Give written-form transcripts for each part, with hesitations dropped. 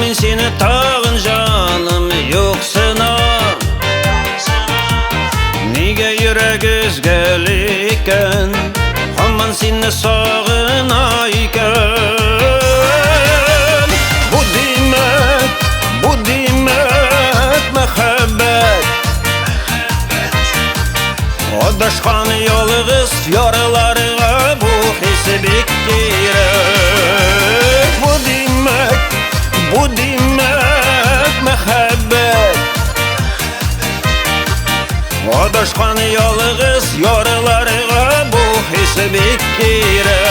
Мин сине тагын, җаным, юксынам. Нигә йөрәк өзгәли икән, һаман сине сагына икән? Бу димәк, бу димәк мәхәббәт. Адашкан ялгыз ярларга бу хис бик кирәк. Бу димәк, бу димәк мәхәббәт. Адашкан ялгыз ярларга бу хис бик кирәк.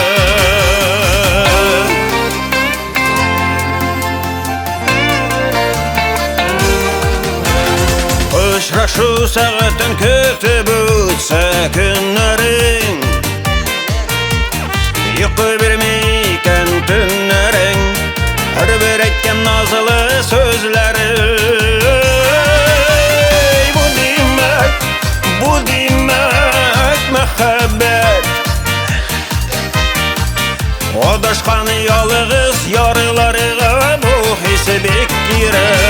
Очрашу сәгатен көтеп үтсә көннәрең, йокы бирми икән төннәрең, һәрбер әйткән назлы сүзләрең. Бу димәк, бу димәк мәхәббәт. Адашкан ялгыз ярларга бу хис бик кирәк.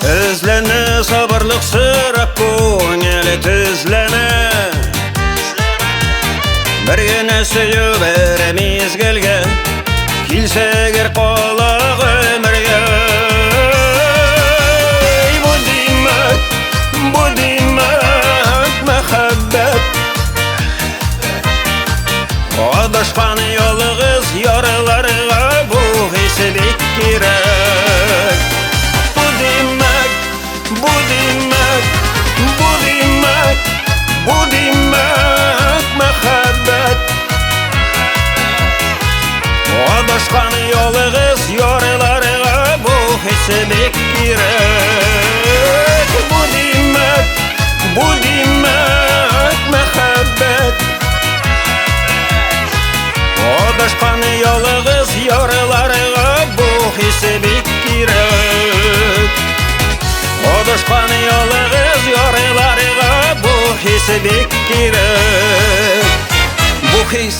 Эзләнә сабырлык сорап күңел тезләнә. Бер генә сөю бер мизгелгә килсә әгәр кала гомергә. Бу димәк, бу димәк мәхәббәт. Адашкан ялгыз ярларга бу хис бик кирәк. Бу димәк, бу димәк, бу димәк, бу димәк мәхәббәт. Адашкан ялгыз ярларга бу хис бик кирәк. Бу димәк, бу димәк мәхәббәт. Адашкан ялгыз ярларга бу хис бик кирәк. Адашкан ялгыз ярларга бу хис бик кирәк. Бу хис